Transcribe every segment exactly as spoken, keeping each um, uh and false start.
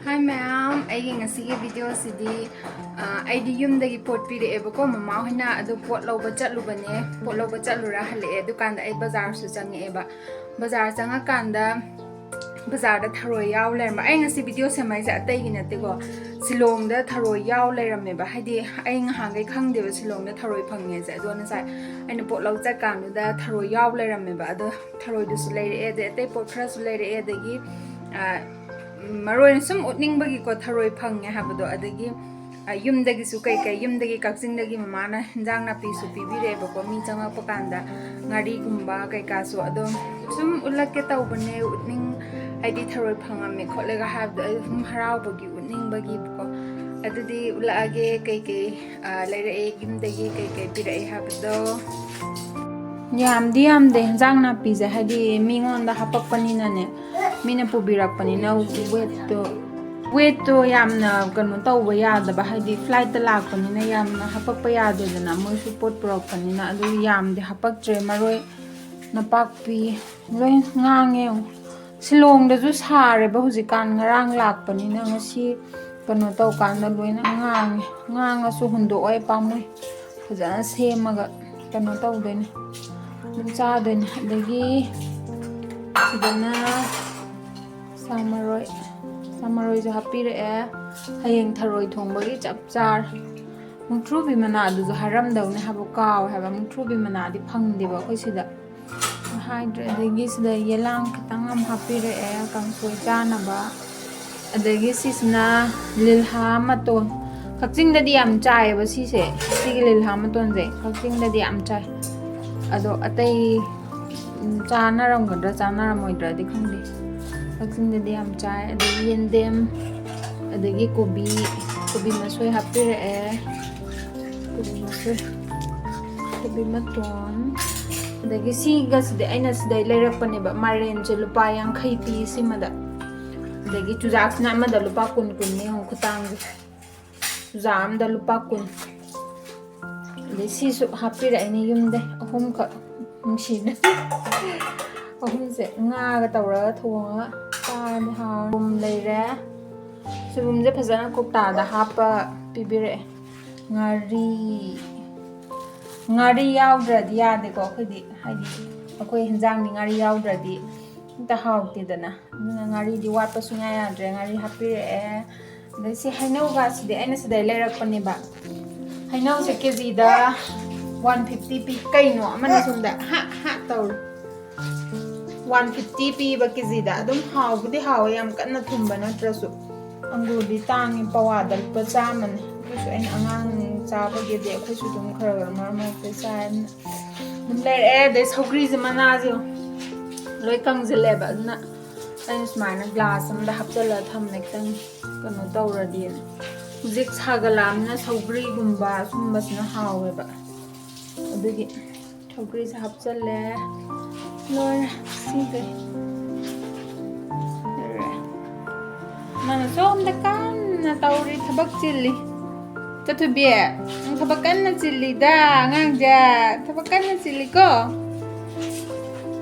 Hi ꯃꯌꯥꯝ, ꯑꯩꯒꯤ ꯉꯁꯤꯒꯤ ꯚꯤꯗꯤꯑꯣꯁꯤꯗꯤ, ꯑ, ꯑꯩꯗꯤ ꯌꯨꯝꯗꯒꯤ ꯄꯣꯠ ꯄꯤꯔꯛꯑꯦꯕꯀꯣ, ꯃꯃꯥ ꯍꯣꯏꯅ꯫ ꯑꯗꯨ ꯄꯣꯠ ꯂꯧꯕ ꯆꯠꯂꯨꯕꯅꯦ, ꯄꯣꯠ ꯂꯧꯕ ꯆꯠꯂꯨꯔ ꯍꯜꯂꯛꯑꯦ꯫ ꯑꯗꯨꯀꯥꯟꯗ ꯑꯩ ꯕꯖꯥꯔꯁꯨ ꯆꯪꯉꯛꯑꯦꯕ꯫ ꯕꯖꯥꯔ ꯆꯪꯉꯀꯥꯟꯗ ꯕꯖꯥꯔꯗ ꯊꯔꯣꯏ ꯌꯥꯎ ꯂꯩꯔꯝꯕ꯫ ꯑꯩ ꯉꯁꯤ ꯚꯤꯗꯤꯑꯣ ꯁꯦꯝꯃꯛꯏꯁꯦ ꯑꯇꯩꯒꯤ ꯅꯠꯇꯦꯀꯣ, ꯁꯤꯂꯣꯡꯗ ꯊꯔꯣꯏ ꯌꯥꯎ ꯂꯩꯔꯝꯃꯦꯕ꯫ ꯍꯥꯏꯗꯤ ꯑꯩ ꯉꯍꯥꯟꯈꯩ ꯈꯪꯗꯦꯕ ꯁꯤꯂꯣꯡꯗ ꯊꯔꯣꯏ ꯐꯪꯉꯦꯁꯦ꯫ ꯑꯗꯣ ꯉꯁꯥꯏ ꯑꯩꯅ ꯄꯣꯠ ꯂꯧ ꯆꯠꯀꯥꯟꯗꯨꯗ ꯊꯔꯣꯏ ꯌꯥꯎ ꯂꯩꯔꯝꯃꯦꯕ꯫ ꯑꯗꯣ ꯊꯔꯣꯏꯗꯨꯁꯨ ꯂꯩꯔꯛꯑꯦ, ꯑꯗꯩ ꯑꯇꯩ ꯄꯣꯠ ꯈꯔꯁꯨ ꯂꯩꯔꯛꯑꯦ꯫ ꯑꯗꯒꯤ, ꯑ, ꯃꯔꯨ ꯑꯣꯏꯅ ꯁꯨꯝ ꯎꯠꯅꯤꯡꯕꯒꯤꯀꯣ, ꯊꯔꯣꯏ ꯐꯪꯉꯦ ꯍꯥꯏꯕꯗꯣ꯫ ꯑꯗꯒꯤ, ꯑ, ꯌꯨꯝꯗꯒꯤꯁꯨ ꯀꯩꯀꯩ, ꯌꯨꯝꯗꯒꯤ ꯀꯛꯆꯤꯡꯗꯒꯤ ꯃꯃꯥꯅ ꯍꯤꯟꯖꯥꯡ ꯅꯥꯄꯤꯁꯨ ꯄꯤꯕꯤꯔꯛꯑꯦꯕꯀꯣ, ꯃꯤ ꯆꯪꯉꯛꯄ ꯀꯥꯟꯗ ꯉꯥꯔꯤꯒꯨꯝꯕ ꯀꯩꯀꯥꯁꯨ꯫ ꯑꯗꯣ ꯁꯨꯝ ꯎꯠꯂꯛꯀꯦ ꯇꯧꯕꯅꯦ, ꯎꯠꯅꯤꯡ-, ꯍꯥꯏꯗꯤ ꯊꯔꯣꯏ ꯐꯪꯉꯝꯃꯦ ꯈꯣꯠꯂꯦꯒ ꯍꯥꯏꯕꯗꯣ ꯑꯩ ꯁꯨꯝ ꯍꯔꯥꯎꯕꯒꯤ ꯎꯠꯅꯤꯡꯕꯒꯤꯀꯣ꯫ ꯑꯗꯨꯗꯤ ꯎꯠꯂꯛꯑꯒꯦ ꯀꯩꯀꯩ, ꯑ, ꯂꯩꯔꯛꯑꯦ, ꯌꯨꯝꯗꯒꯤ ꯀꯩꯀꯩ ꯄꯤꯔꯛꯑꯦ ꯍꯥꯏꯕꯗꯣ꯫ ꯌꯥꯝꯗꯤ ꯌꯥꯝꯗꯦ ꯍꯤꯟꯖꯥꯡ ꯅꯥꯄꯤꯁꯦ, ꯍꯥꯏꯗꯤ ꯃꯤꯉꯣꯟꯗ ꯍꯥꯄꯛꯄꯅꯤꯅꯅꯦ, ꯃꯤꯅ ꯄꯨꯕꯤꯔꯛꯄꯅꯤꯅ꯫ ꯋꯦꯠꯇꯣ, ꯋꯦꯠꯇꯣ ꯌꯥꯝꯅ ꯀꯩꯅꯣ ꯇꯧꯕ ꯌꯥꯗꯕ, ꯍꯥꯏꯗꯤ ꯐ꯭ꯂꯥꯏꯠꯇ ꯂꯥꯛꯄꯅꯤꯅ ꯌꯥꯝꯅ ꯍꯥꯄꯛꯄ ꯌꯥꯗꯦꯗꯅ, ꯃꯣꯏꯁꯨ ꯄꯣꯠ ꯄꯨꯔꯛꯄꯅꯤꯅ꯫ ꯑꯗꯨ ꯌꯥꯝꯗꯤ ꯍꯥꯄꯛꯇ꯭ꯔꯦ꯫ ꯃꯔꯣꯏ ꯅꯄꯥꯛꯄꯤ ꯂꯣꯏ ꯉꯥꯡꯉꯦ ꯌꯦꯡꯉꯣ꯫ ꯁꯤꯂꯣꯡꯗꯁꯨ ꯁꯥꯔꯦꯕ ꯍꯧꯖꯤꯛꯀꯥꯟ, ꯉꯔꯥꯡ ꯂꯥꯛꯄꯅꯤꯅ꯫ ꯉꯁꯤ ꯀꯩꯅꯣ ꯇꯧꯀꯥꯟꯗ ꯂꯣꯏꯅ ꯉꯥꯡꯉꯦ꯫ ꯉꯥꯡꯉꯁꯨ ꯍꯨꯟꯗꯣꯛꯑꯣꯏ, ꯄꯥꯝꯃꯨꯏ꯫ ꯐꯖꯅ ꯁꯦꯝꯃꯒ ꯀꯩꯅꯣ ꯇꯧꯗꯣꯏꯅꯦ, ꯑꯗꯨꯝ ꯆꯥꯗꯣꯏꯅꯦ꯫ ꯑꯗꯒꯤ ꯁꯤꯗꯅ ꯁꯥ ꯃꯔꯣꯏ, ꯁꯥ ꯃꯔꯣꯏꯁꯨ ꯍꯥꯞꯄꯤꯔꯛꯑꯦ꯫ ꯍꯌꯦꯡ ꯊꯔꯣꯏ ꯊꯣꯡꯕꯒꯤ ꯆꯞ ꯆꯥꯔꯦ꯫ ꯃꯨꯛꯊ꯭ꯔꯨꯕꯤ ꯃꯅꯥꯗꯨꯁꯨ ꯍꯥꯏꯔꯝꯗꯧꯅꯦ ꯍꯥꯏꯕ ꯀꯥꯎꯋꯦ ꯍꯥꯏꯕ꯫ ꯃꯨꯛꯊ꯭ꯔꯨꯕꯤ ꯃꯅꯥꯗꯤ ꯐꯪꯗꯦꯕ ꯑꯩꯈꯣꯏ ꯁꯤꯗ꯫ ꯍꯥꯏꯗ꯭ꯔꯦ꯫ ꯑꯗꯒꯤ ꯁꯤꯗ ꯌꯦꯂꯥꯡ ꯈꯤꯇꯪ ꯑꯃ ꯍꯥꯞꯄꯤꯔꯛꯑꯦ ꯀꯥꯡꯁꯣꯏ ꯆꯥꯅꯕ꯫ ꯑꯗꯒꯤ ꯁꯤꯁꯤꯅ ꯂꯤꯜꯍꯥ ꯃꯇꯣꯟ꯫ ꯀꯛꯆꯤꯡꯗꯗꯤ ꯌꯥꯝ ꯆꯥꯏꯌꯦꯕ ꯁꯤꯁꯦ, ꯁꯤꯒꯤ ꯂꯤꯜꯍꯥ ꯃꯇꯣꯟꯁꯦ ꯀꯛꯆꯤꯡꯗꯗꯤ ꯌꯥꯝ ꯆꯥꯏ꯫ ꯑꯗꯣ ꯑꯇꯩ, ꯎꯝ, ꯆꯥꯅꯔꯝꯒꯗ꯭ꯔꯥ ꯆꯥꯅꯔꯝꯃꯣꯏꯗ꯭ꯔꯗꯤ ꯈꯪꯗꯦ꯫ ꯀꯛꯆꯤꯡꯗꯗꯤ ꯌꯥꯝ ꯆꯥꯏ꯫ ꯑꯗꯒꯤ ꯌꯦꯟꯗꯦꯝ, ꯑꯗꯒꯤ ꯀꯣꯕꯤ, ꯀꯣꯕꯤ ꯃꯁꯣꯏ ꯍꯥꯞꯄꯤꯔꯛꯑꯦ꯫ ꯀꯣꯕꯤ ꯃꯁꯣꯏ, ꯀꯣꯕꯤ ꯃꯇꯣꯟ꯫ ꯑꯗꯒꯤ ꯁꯤꯒꯁꯤꯗꯤ ꯑꯩꯅ ꯁꯤꯗꯩ ꯂꯩꯔꯛꯄꯅꯦꯕ, ꯃꯥꯏꯔꯦꯟꯁꯦ ꯂꯨꯄꯥ ꯌꯥꯡꯈꯩ ꯄꯤ ꯁꯤꯃꯗ꯫ ꯑꯗꯒꯤ ꯆꯨꯖꯥꯛꯁꯤꯅ ꯑꯃꯗ ꯂꯨꯄꯥ ꯀꯨꯟ ꯀꯨꯟꯅꯤ ꯌꯦꯡꯉꯨ ꯈꯨꯇꯥꯡꯁꯦ꯫ ꯆꯨꯖꯥꯛ ꯑꯃꯗ ꯂꯨꯄꯥ ꯀꯨꯟ꯫ ꯑꯗꯩ ꯁꯤꯁꯨ ꯍꯥꯞꯄꯤꯔꯛꯏꯅꯦ ꯌꯨꯝꯗꯩ ꯑꯍꯨꯝꯈꯛ, ꯅꯨꯡꯁꯤꯅ꯫ ꯑꯍꯨꯝꯁꯦ ꯉꯥꯒ ꯇꯧꯔꯒ ꯊꯣꯡꯉꯒ ꯆꯥꯔꯗꯤ ꯍꯥꯎꯔꯅꯤ꯫ ꯂꯩꯔꯦ꯫ ꯁꯣꯏꯕꯨꯝꯁꯦ ꯐꯖꯅ ꯀꯧꯇꯥꯗ ꯍꯥꯞꯄ ꯄꯤꯕꯤꯔꯛꯑꯦ꯫ ꯉꯥꯔꯤ, ꯉꯥꯔꯤ ꯌꯥꯎꯗ꯭ꯔꯗꯤ ꯌꯥꯗꯦꯀꯣ ꯑꯩꯈꯣꯏꯗꯤ, ꯍꯥꯏꯗꯤ ꯑꯩꯈꯣꯏ ꯍꯤꯟꯖꯥꯡꯗꯤ ꯉꯥꯔꯤ ꯌꯥꯎꯗ꯭ꯔꯗꯤ ꯑꯝꯇ ꯍꯥꯎꯇꯦꯗꯅ꯫ ꯑꯗꯨꯅ ꯉꯥꯔꯤꯗꯤ ꯋꯥꯠꯄ ꯁꯨꯡꯌꯥ ꯌꯥꯗ꯭ꯔꯦ꯫ ꯉꯥꯔꯤ ꯍꯥꯞꯄꯤꯔꯛꯑꯦ꯫ ꯑꯗꯩ ꯁꯤ ꯍꯩꯅꯧꯒꯁꯤꯗꯤ ꯑꯩꯅ ꯁꯤꯗꯩ ꯂꯩꯔꯛꯄꯅꯦꯕ꯫ ꯍꯩꯅꯧꯁꯦ ꯀꯦꯖꯤꯗ ꯋꯥꯟ ꯐꯤꯐꯇꯤ ꯄꯤ꯫ ꯀꯩꯅꯣ ꯑꯃꯅ ꯁꯣꯝꯗ ꯍꯥ ꯍꯥ ꯇꯧꯔꯤ꯫ ꯋꯥꯟ ꯐꯤꯐꯇꯤ ꯄꯤꯕ ꯀꯦꯖꯤꯗ꯫ ꯑꯗꯨꯝ ꯍꯥꯎꯕꯨꯗꯤ ꯍꯥꯎꯋꯦ, ꯌꯥꯝ ꯀꯟꯅ ꯊꯨꯝꯕ ꯅꯠꯇ꯭ꯔꯁꯨ꯫ ꯑꯪꯒꯨꯔꯗꯤ ꯇꯥꯡꯉꯤ, ꯄꯋꯥꯗ ꯂꯨꯄꯥ ꯆꯥꯝꯃꯅꯤ꯫ ꯑꯗꯨꯁꯨ ꯑꯩꯅ ꯑꯉꯥꯡ ꯆꯥꯕꯒꯤꯗꯤ ꯑꯩꯈꯣꯏꯁꯨ ꯑꯗꯨꯝ ꯈꯔ ꯈꯔ ꯃꯔꯛ ꯃꯔꯛꯇ ꯆꯥꯏ꯫ ꯑꯗꯨꯝ ꯂꯩꯔꯛꯑꯦ꯫ ꯑꯗꯩ ꯁꯧꯒ꯭ꯔꯤꯁꯦ ꯃꯅꯥꯁꯦ ꯌꯦꯡꯉꯨ꯫ ꯂꯣꯏ ꯀꯪꯁꯤꯜꯂꯦꯕ꯫ ꯑꯗꯨꯅ ꯑꯩꯅ ꯁꯨꯃꯥꯏꯅ ꯒ꯭ꯂꯥꯁ ꯑꯃꯗ ꯍꯥꯞꯆꯤꯜꯂꯒ ꯊꯝꯃꯦ, ꯈꯤꯇꯪ ꯀꯩꯅꯣ ꯇꯧꯔꯗꯤꯅ꯫ ꯍꯧꯖꯤꯛ ꯁꯥꯒꯠꯂꯛꯑꯕꯅꯤꯅ ꯁꯧꯒ꯭ꯔꯤꯒꯨꯝꯕ ꯁꯨꯝꯕꯁꯤꯅ ꯍꯥꯎꯋꯦꯕ꯫ ꯑꯗꯨꯒꯤ ꯁꯧꯒ꯭ꯔꯤꯁꯦ ꯍꯥꯞꯆꯜꯂꯦ꯫ ꯂꯣꯏꯔꯦ꯫ ꯁꯤꯈꯩ꯫ ꯂꯣꯏꯔꯦ꯫ ꯃꯥꯅ ꯁꯣꯝꯗ ꯀꯟꯅ ꯇꯧꯔꯤ, ꯊꯕꯛ ꯆꯤꯜꯂꯤ꯫ ꯆꯠꯊꯨꯕꯤ, ꯅꯪ ꯊꯕꯛ ꯀꯟꯅ ꯆꯤꯜꯂꯤꯗ, ꯑꯉꯥꯡꯁꯦ꯫ ꯊꯕꯛ ꯀꯟꯅ ꯆꯤꯜꯂꯤꯀꯣ?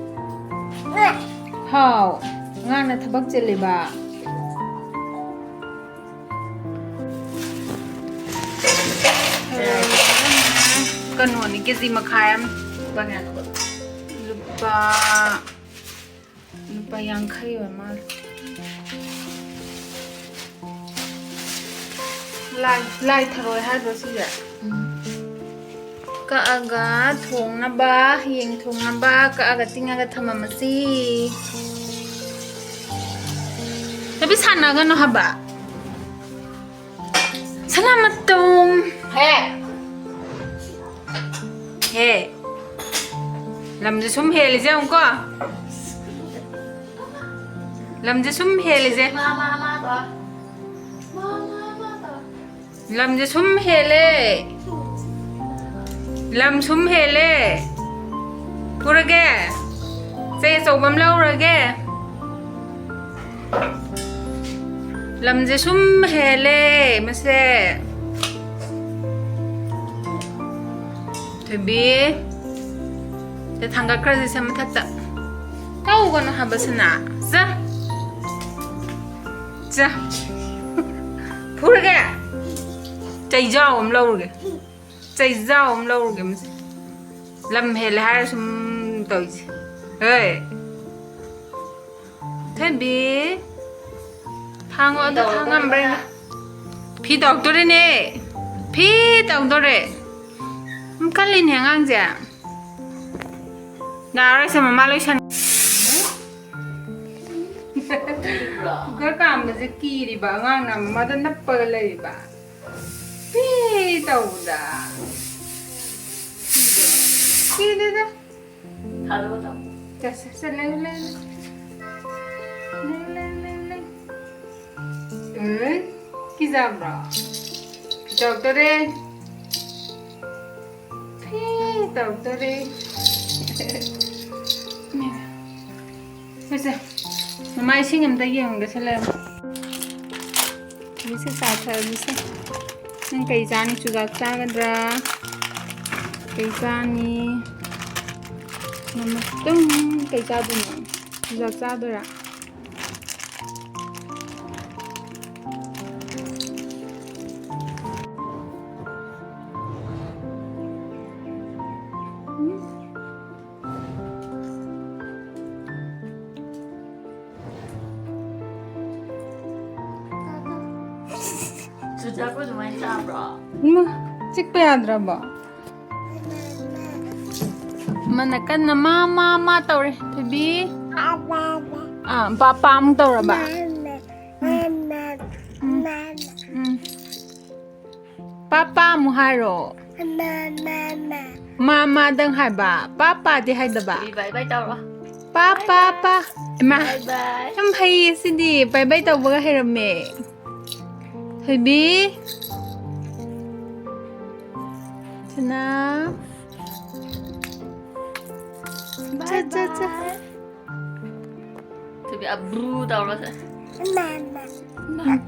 ꯍꯥꯎ, ꯑꯉꯥꯡꯅ ꯊꯕꯛ ꯆꯤꯜꯂꯤꯕ꯫ ꯀꯩꯅꯣꯅꯤ, ꯀꯦꯖꯤ ꯃꯈꯥꯏ ꯑꯃ꯫ ꯂꯨꯄꯥ ꯀꯌꯥꯅꯣ? ꯂꯨꯄꯥ, ꯂꯨꯄꯥ ꯌꯥꯡꯈꯩ ꯑꯣꯏ ꯃꯥꯜꯂꯦ꯫ ꯂꯥꯏ, ꯂꯥꯏ ꯊꯔꯣꯏ ꯍꯥꯏꯕ꯭ꯔꯣ ꯁꯤꯁꯦ? ꯀꯛꯑꯒ ꯊꯣꯡꯅꯕ, ꯍꯌꯦꯡ ꯊꯣꯡꯅꯕ ꯀꯛꯑꯒ ꯇꯤꯡꯉꯒ ꯊꯝꯃꯝꯃꯁꯤ꯫ ꯅꯨꯄꯤ ꯁꯥꯟꯅꯒꯅꯨ ꯍꯥꯏꯕ꯫ ꯁꯅꯥꯃꯇꯣꯝ꯫ ꯍꯦ꯫ ꯍꯦ꯫ ꯂꯝꯁꯦ ꯁꯨꯝ ꯍꯦꯜꯂꯤꯁꯦ ꯌꯦꯡꯉꯨꯀꯣ꯫ ꯂꯝꯁꯦ ꯁꯨꯝ ꯍꯦꯜꯂꯤꯁꯦ꯫ ꯃꯥ, ꯃꯥ, ꯃꯥ ꯇꯧ꯫ ꯃꯥ, ꯃꯥ, ꯃꯥ ꯇꯧ꯫ ꯂꯝꯁꯦ ꯁꯨꯝ ꯍꯦꯜꯂꯦ꯫ ꯂꯝ ꯁꯨꯝ ꯍꯦꯜꯂꯦ꯫ ꯄꯨꯔꯒꯦ꯫ ꯆꯩ ꯑꯆꯧꯕ ꯑꯃ ꯂꯧꯔꯒꯦ꯫ ꯂꯝꯁꯦ ꯁꯨꯝ ꯍꯦꯜꯂꯦ ꯃꯁꯦ꯫ ꯊꯣꯏꯕꯤ꯫ ꯁꯦ ꯊꯥꯡꯒꯠꯈ꯭ꯔꯁꯤ ꯁꯦ ꯃꯊꯛꯇ꯫ ꯀꯧꯒꯅꯨ ꯍꯥꯏꯕ ꯁꯅꯥ꯫ ꯆ꯫ ꯆ꯫ ꯐꯨꯔꯒꯦ꯫ ꯆꯩꯖꯥꯎ ꯑꯃ ꯂꯧꯔꯒꯦ꯫ ꯆꯩꯖꯥꯎ ꯑꯃ ꯂꯧꯔꯒꯦ ꯃꯁꯤ꯫ ꯂꯝ ꯍꯦꯜꯂꯦ ꯍꯥꯏꯔ ꯁꯨꯝ ꯇꯧꯔꯤꯁꯦ꯫ ꯍꯣꯏ꯫ ꯊꯣꯏꯕꯤ꯫ ꯊꯥꯡꯉꯣ ꯑꯗꯨ ꯊꯥꯡ ꯉꯝꯕ꯭ꯔꯥ ꯌꯦꯡꯉꯣ꯫ ꯐꯤ ꯇꯧꯔꯛꯇꯣꯔꯦꯅꯦ꯫ ꯐꯤ ꯇꯧꯗꯣꯔꯦ꯫ ꯌꯥꯝ ꯀꯜꯂꯤꯅꯦ ꯑꯉꯥꯡꯁꯦ꯫ ꯌꯥꯔꯣꯏꯁꯦ ꯃꯃꯥ ꯂꯣꯏꯁꯟ-, ꯀꯨꯀꯔ ꯀꯥꯝꯕꯁꯦ ꯀꯤꯔꯤꯕ ꯑꯉꯥꯡꯅ ꯃꯃꯥꯗ ꯅꯞꯄꯒ ꯂꯩꯔꯤꯕ꯫ ꯄꯤ ꯇꯧꯕꯗ꯫ ꯀꯤꯗꯦꯗ꯫ ꯊꯥꯗꯣꯛꯑꯣ ꯇꯥꯃꯣ꯫ ꯆꯠꯁꯦ, ꯆꯠꯁꯦ, ꯂꯩꯌꯨ, ꯂꯩꯌꯨ, ꯂꯩꯌꯨ꯫ ꯂꯩꯌꯨ, ꯂꯩꯌꯨ, ꯂꯩꯌꯨ, ꯂꯩꯌꯨ꯫ ꯎꯝ, ꯀꯤꯖꯕ꯭ꯔꯣ? ꯗꯣꯛꯇꯔꯦ꯫ ꯐꯤ ꯇꯧꯗꯣꯔꯦ꯫ ꯁꯦ, ꯁꯦ꯫ ꯃꯃꯥ ꯏꯁꯤꯡ ꯑꯝꯇ ꯌꯦꯡꯉꯨꯒꯦ, ꯁꯦ ꯂꯩꯔꯝꯃꯣ꯫ ꯍꯧꯖꯤꯛꯁꯦ ꯆꯥ ꯊꯛꯑꯁꯤꯁꯦ꯫ ꯅꯪ ꯀꯩ ꯆꯥꯅꯤ? ꯆꯨꯖꯥꯛ ꯆꯥꯒꯗ꯭ꯔꯥ? ꯀꯩ ꯆꯥꯅꯤ? ꯃꯃꯥ, ꯑꯗꯨꯝ ꯀꯩ ꯆꯥꯗꯣꯏꯅꯣ? ꯆꯨꯖꯥꯛ ꯆꯥꯗꯣꯏꯔꯥ? ꯆꯨꯖꯥꯛꯄꯨ ꯑꯗꯨꯃꯥꯏꯅ ꯆꯥꯕ꯭ꯔꯣ? ꯏꯃꯥ, ꯆꯤꯛꯄ ꯌꯥꯗ꯭ꯔꯕꯣ? ꯑꯃꯅ ꯀꯟꯅ ꯃꯥ, ꯃꯥ, ꯃꯥ ꯇꯧꯔꯦ꯫ ꯊꯣꯏꯕꯤ꯫ ꯑꯥ, ꯄꯥꯄꯥ ꯑꯃꯨꯛ ꯇꯧꯔꯕ? ꯎꯝ꯫ ꯎꯝ꯫ ꯄꯥꯄꯥ ꯑꯃꯨꯛ ꯍꯥꯏꯔꯣ꯫ ꯃꯥꯃꯥꯗꯪ ꯍꯥꯏꯕ, ꯄꯥꯄꯥꯗꯤ ꯍꯥꯏꯗꯕ꯫ ꯊꯣꯏꯕꯤ, bye bye ꯇꯧꯔꯣ꯫ ꯄꯥ, ꯄꯥ, ꯄꯥ꯫ ꯏꯃꯥ, bye bye꯫ ꯌꯥꯝ ꯍꯩꯌꯦ ꯁꯤꯗꯤ, bye bye ꯇꯧꯕꯒ ꯍꯩꯔꯝꯃꯦ꯫ ꯊꯣꯏꯕꯤ꯫ ꯁꯅꯥ꯫ ꯆꯠ, ꯆꯠ, ꯆꯠ꯫ Bye bye꯫ ꯊꯣꯏꯕꯤ ꯑꯕ꯭ꯔꯨ ꯇꯧꯔꯁꯦ꯫ ꯃꯃꯥ꯫ ꯎꯝ꯫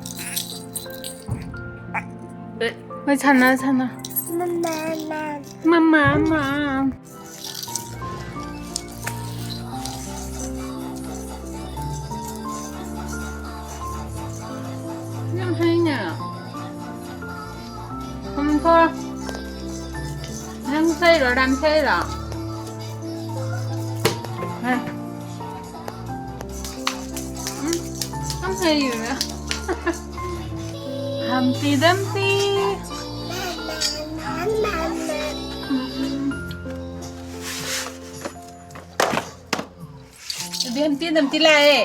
ꯑꯦ꯫ ꯍꯣꯏ, ꯁꯥꯟꯅ, ꯁꯥꯟꯅ꯫ ꯃꯃꯥ, ꯃꯃꯥ꯫ ꯃꯃꯥ, ꯃꯃꯥ꯫ ꯌꯥꯝ ꯍꯩꯅꯦ꯫ ꯀꯣ꯫ ꯅꯪ ꯁꯩꯔꯣ, ꯔꯥꯝ ꯁꯩꯔꯣ? ꯍꯥ? ꯎꯝ, ꯌꯥꯝ ꯍꯩꯌꯦ꯫ ꯍꯝꯇꯤ ꯗꯝꯇꯤ꯫ ꯎꯝ꯫ ꯑꯗꯨ ꯍꯝꯇꯤ ꯗꯝꯇꯤ ꯂꯥꯛꯑꯦ꯫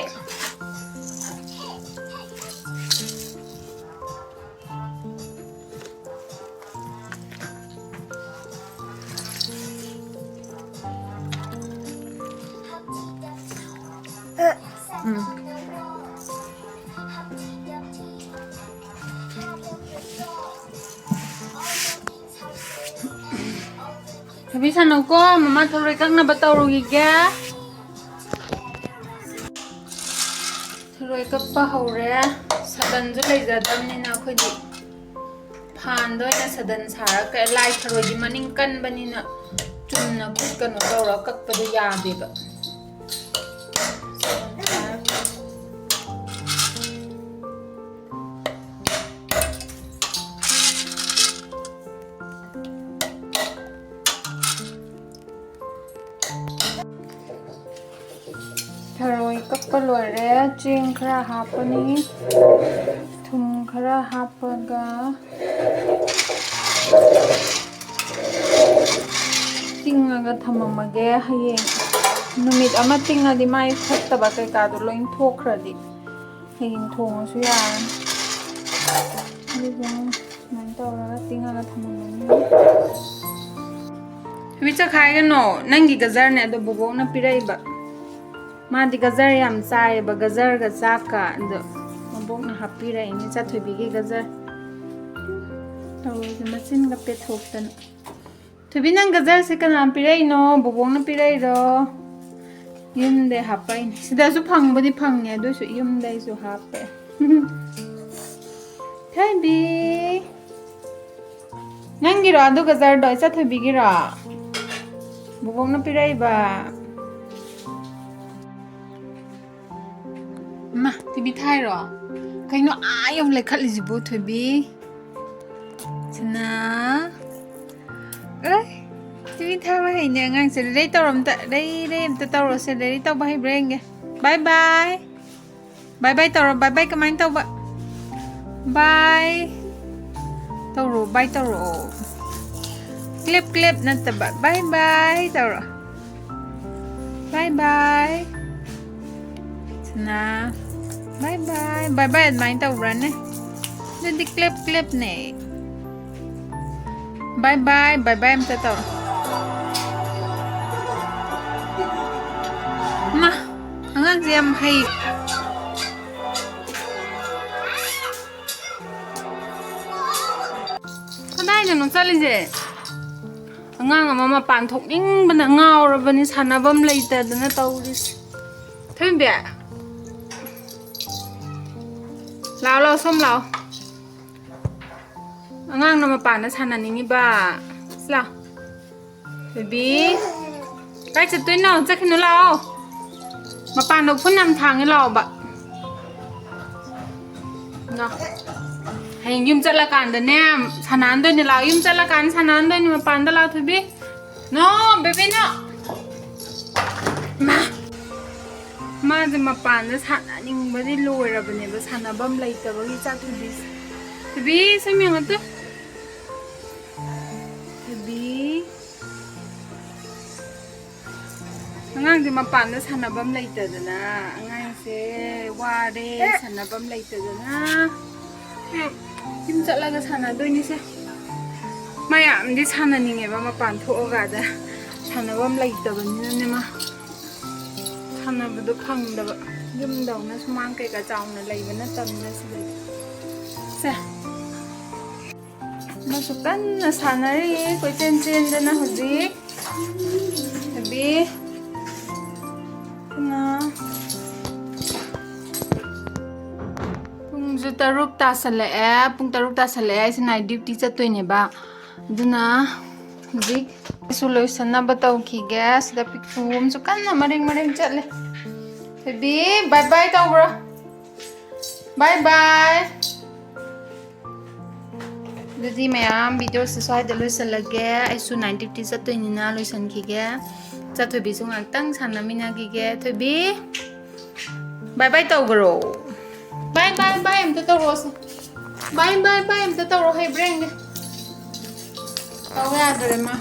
ꯎꯝ꯫ ꯊꯕꯤ ꯁꯥꯟꯅꯧꯀꯣ, ꯃꯃꯥ ꯊꯔꯣꯏ ꯀꯛꯅꯕ ꯇꯧꯔꯨꯈꯤꯒꯦ꯫ ꯊꯔꯣꯏ ꯀꯛꯄ ꯍꯧꯔꯦ꯫ ꯁꯗꯟꯁꯨ ꯂꯩꯖꯗꯕꯅꯤꯅ ꯑꯩꯈꯣꯏꯗꯤ ꯐꯥꯟꯗ ꯑꯣꯏꯅ ꯁꯗꯟ ꯁꯥꯔꯒ ꯀꯛꯑꯦ꯫ ꯂꯥꯏ ꯊꯔꯣꯏꯗꯤ ꯃꯅꯤꯡ ꯀꯟꯕꯅꯤꯅ ꯆꯨꯝꯅ ꯈꯨꯠ ꯀꯩꯅꯣ ꯇꯧꯔꯒ ꯀꯛꯄꯗꯣ ꯌꯥꯗꯦꯕ꯫ ꯊꯔꯣꯏ ꯀꯛꯄ ꯂꯣꯏꯔꯦ꯫ ꯆꯦꯡ ꯈꯔ ꯍꯥꯞꯄꯅꯤ, ꯊꯨꯝ ꯈꯔ ꯍꯥꯞꯄꯒ ꯇꯤꯡꯉꯒ ꯊꯝꯃꯝꯃꯒꯦ꯫ ꯍꯌꯦꯡ ꯅꯨꯃꯤꯠ ꯑꯃ ꯇꯤꯡꯉꯗꯤ ꯃꯥꯏ ꯐꯠꯇꯕ ꯀꯩꯀꯥꯗꯣ ꯂꯣꯏ ꯊꯣꯛꯈ꯭ꯔꯗꯤ ꯍꯌꯦꯡ ꯊꯣꯡꯉꯁꯨ ꯌꯥꯔꯅꯤ꯫ ꯑꯗꯨꯒ ꯁꯨꯃꯥꯏꯅ ꯇꯧꯔꯒ ꯇꯤꯡꯉꯒ ꯊꯝꯃꯝꯃꯅꯤ꯫ ꯊꯣꯏꯕꯤ, ꯆꯈꯥꯏꯒꯅꯣ, ꯅꯪꯒꯤ ꯒꯖꯔꯅꯦ ꯑꯗꯣ ꯕꯣꯕꯣꯛꯅ ꯄꯤꯔꯛꯏꯕ꯫ ꯃꯥꯗꯤ ꯒꯖꯔ ꯌꯥꯝ ꯆꯥꯏꯌꯦꯕ, ꯒꯖꯔꯒ ꯆꯥꯛꯀ꯫ ꯑꯗꯣ ꯕꯣꯕꯣꯛꯅ ꯍꯥꯞꯄꯤꯔꯛꯏꯅꯦ ꯆꯥꯊꯣꯏꯕꯤꯒꯤ ꯒꯖꯔ꯫ ꯇꯧꯔꯤꯁꯦ ꯃꯆꯤꯟꯒ ꯄꯦꯊꯣꯛꯇꯅ꯫ ꯊꯣꯏꯕꯤ, ꯅꯪ ꯒꯖꯔꯁꯦ ꯀꯅꯥꯅ ꯄꯤꯔꯛꯏꯅꯣ? ꯕꯣꯕꯣꯛꯅ ꯄꯤꯔꯛꯏꯔꯣ? ꯌꯨꯝꯗꯩ ꯍꯥꯞꯄꯛꯏꯅꯦ꯫ ꯁꯤꯗꯁꯨ ꯐꯪꯕꯨꯗꯤ ꯐꯪꯉꯦ, ꯑꯗꯨꯏꯁꯨ ꯌꯨꯝꯗꯩꯁꯨ ꯍꯥꯞꯄꯦ꯫ ꯊꯣꯏꯕꯤ, ꯅꯪꯒꯤꯔꯣ ꯑꯗꯨ ꯒꯖꯔꯗꯣ? ꯏꯆꯥ ꯊꯣꯏꯕꯤꯒꯤꯔꯣ? ꯕꯣꯕꯣꯛꯅ ꯄꯤꯔꯛꯏꯕ꯫ ꯃꯥ, ꯊꯣꯏꯕꯤ ꯊꯥꯏꯔꯣ? ꯀꯩꯅꯣ ꯑꯥ ꯌꯧ ꯂꯩꯈꯠꯂꯤꯁꯤꯕꯨ, ꯊꯣꯏꯕꯤ? ꯁꯅꯥ꯫ ꯑꯦ, ꯇꯤꯚꯤ ꯊꯥꯕ ꯍꯩꯅꯦ ꯑꯉꯥꯡꯁꯦ꯫ ꯔꯦ ꯇꯧꯔꯣ ꯑꯝꯇ꯫ ꯔꯦ, ꯔꯦ ꯑꯝꯇ ꯇꯧꯔꯣꯁꯦ꯫ ꯔꯦ ꯇꯧꯕ ꯍꯩꯕ꯭ꯔꯥ ꯌꯦꯡꯒꯦ꯫ ꯕꯥꯏ ꯕꯥꯏ꯫ ꯕꯥꯏ ꯕꯥꯏ ꯇꯧꯔꯣ꯫ ꯕꯥꯏ ꯕꯥꯏ ꯀꯃꯥꯏꯅ ꯇꯧꯕ? ꯕꯥꯏ꯫ ꯇꯧꯔꯣ, ꯕꯥꯏ ꯇꯧꯔꯣ꯫ ꯀ꯭ꯂꯦꯞ ꯀ꯭ꯂꯦꯞ ꯅꯠꯇꯕ꯫ ꯕꯥꯏ ꯕꯥꯏ ꯇꯧꯔꯣ꯫ ꯕꯥꯏ ꯕꯥꯏ꯫ ꯁꯅꯥ꯫ ꯕꯥꯏ ꯕꯥꯏ꯫ ꯕꯥꯏ ꯕꯥꯏ ꯑꯗꯨꯃꯥꯏꯅ ꯇꯧꯕ꯭ꯔꯥꯅꯦ? ꯑꯗꯨꯗꯤ ꯀ꯭ꯂꯦꯞ ꯀ꯭ꯂꯦꯞꯅꯦ꯫ ꯕꯥꯏ ꯕꯥꯏ, ꯕꯥꯏ ꯕꯥꯏ ꯑꯝꯇ ꯇꯧꯔꯣ꯫ ꯃꯥ, ꯑꯉꯥꯡꯁꯦ ꯌꯥꯝ ꯍꯩ꯫ ꯀꯗꯥꯏꯗꯅꯣ ꯆꯠꯂꯤꯁꯦ? ꯑꯉꯥꯡ ꯑꯃ ꯃꯄꯥꯟ ꯊꯣꯛꯅꯤꯡꯕꯅ ꯉꯥꯎꯔꯕꯅꯤ, ꯁꯥꯟꯅꯐꯝ ꯂꯩꯇꯗꯅ ꯇꯧꯔꯤꯁꯦ꯫ ꯊꯣꯏꯕꯤ, ꯂꯥꯛꯑꯣ, ꯂꯥꯛꯑꯣ, ꯁꯣꯝ ꯂꯥꯛꯑꯣ꯫ ꯑꯉꯥꯡꯅ ꯃꯄꯥꯟꯗ ꯁꯥꯟꯅꯅꯤꯡꯉꯤꯕ꯫ ꯁꯤ ꯂꯥꯛꯑꯣ꯫ ꯕꯦꯕꯤ, ꯀꯥꯏ ꯆꯠꯇꯣꯏꯅꯣ? ꯆꯠꯈꯤꯅꯨ, ꯂꯥꯛꯑꯣ꯫ ꯃꯄꯥꯟꯗ ꯎꯐꯨꯟ ꯌꯥꯝ ꯊꯥꯡꯉꯦ, ꯂꯥꯛꯑꯣꯕ꯫ ꯂꯥꯛꯑꯣ꯫ ꯍꯌꯦꯡ ꯌꯨꯝ ꯆꯠꯂꯀꯥꯟꯗꯅꯦ, ꯁꯥꯟꯅꯍꯟꯗꯣꯏꯅꯦ, ꯂꯥꯛꯑꯣ꯫ ꯌꯨꯝ ꯆꯠꯂꯀꯥꯟꯗ ꯁꯥꯟꯅꯍꯟꯗꯣꯏꯅꯦ, ꯃꯄꯥꯟꯗ ꯂꯥꯛꯑꯣ, ꯊꯣꯏꯕꯤ꯫ ꯅꯣ, ꯕꯦꯕꯤ, ꯅꯣ꯫ ꯃꯥ꯫ ꯃꯥꯁꯦ ꯃꯄꯥꯟꯗ ꯁꯥꯟꯅꯅꯤꯡꯕꯗꯤ ꯂꯣꯏꯔꯕꯅꯦꯕ, ꯁꯥꯟꯅꯐꯝ ꯂꯩꯇꯕꯒꯤ ꯆꯥꯛ ꯊꯣꯏꯕꯤꯁꯦ꯫ ꯊꯣꯏꯕꯤ, ꯁꯨꯝ ꯌꯦꯡꯉꯣ ꯇꯨ꯫ ꯊꯣꯏꯕꯤ꯫ ꯑꯉꯥꯡꯁꯦ ꯃꯄꯥꯟꯗ ꯁꯥꯟꯅꯐꯝ ꯂꯩꯇꯗꯅ ꯑꯉꯥꯡꯁꯦ ꯋꯥꯔꯦ, ꯁꯥꯟꯅꯐꯝ ꯂꯩꯇꯗꯅ꯫ ꯌꯨꯝ ꯆꯠꯂꯒ ꯁꯥꯟꯅꯗꯣꯏꯅꯤꯁꯦ꯫ ꯃꯌꯥꯝꯗꯤ ꯁꯥꯟꯅꯅꯤꯡꯉꯦꯕ ꯃꯄꯥꯟ ꯊꯣꯛꯑꯒ, ꯑꯗ ꯁꯥꯟꯅꯐꯝ ꯂꯩꯇꯕꯅꯤꯅꯅꯦ ꯃꯥ ꯁꯥꯟꯅꯕꯗꯣ ꯐꯪꯗꯕ꯫ ꯌꯨꯝꯗꯧꯅ ꯁꯨꯃꯥꯡ ꯀꯩꯀꯥ ꯆꯥꯎꯅ ꯂꯩꯕ ꯅꯠꯇꯕꯅꯤꯅ ꯁꯤꯗꯗꯤ꯫ ꯁꯦ꯫ ꯑꯃꯁꯨ ꯀꯟꯅ ꯁꯥꯟꯅꯔꯤ, ꯀꯣꯏꯆꯦꯟ ꯆꯦꯟꯗꯅ ꯍꯧꯖꯤꯛ꯫ ꯕꯦꯕꯤ꯫ ꯀꯅꯥ? ꯄꯨꯡꯁꯨ ꯇꯔꯨꯛ ꯇꯥꯁꯜꯂꯛꯑꯦ꯫ ꯄꯨꯡ ꯇꯔꯨꯛ ꯇꯥꯁꯜꯂꯛꯑꯦ꯫ ꯑꯩꯁꯦ night duty ꯆꯠꯇꯣꯏꯅꯦꯕ꯫ ꯑꯗꯨꯅ ꯍꯧꯖꯤꯛ ꯑꯩꯁꯨ ꯂꯣꯏꯁꯟꯅꯕ ꯇꯧꯈꯤꯒꯦ꯫ ꯁꯤꯗ ꯄꯤꯛꯇꯨ ꯑꯃꯁꯨ ꯀꯟꯅ ꯃꯔꯦꯡ ꯃꯔꯦꯡ ꯆꯠꯂꯦ꯫ ꯊꯣꯏꯕꯤ, bye bye ꯇꯧꯕ꯭ꯔꯣ? Bye bye꯫ ꯑꯗꯨꯗꯤ ꯃꯌꯥꯝ, videoꯁꯦ ꯁ꯭ꯋꯥꯏꯗ ꯂꯣꯏꯁꯤꯜꯂꯒꯦ꯫ ꯑꯩꯁꯨ night duty ꯆꯠꯇꯣꯏꯅꯤꯅ ꯂꯣꯏꯁꯤꯟꯈꯤꯒꯦ꯫ ꯆꯠꯊꯣꯏꯕꯤꯁꯨ ꯉꯥꯛꯇꯪ ꯁꯥꯟꯅꯃꯤꯟꯅꯈꯤꯒꯦ꯫ ꯊꯣꯏꯕꯤ, bye bye ꯇꯧꯈ꯭ꯔꯣ꯫ Bye bye bye ꯑꯝꯇ ꯇꯧꯔꯛꯑꯣꯁꯦ꯫ Bye bye bye ꯑꯝꯇ ꯇꯧꯔꯣ, ꯍꯩꯕ꯭ꯔꯥ ꯌꯦꯡꯒꯦ꯫ ꯇꯧ ꯌꯥꯗ꯭ꯔꯦ ꯃꯥ꯫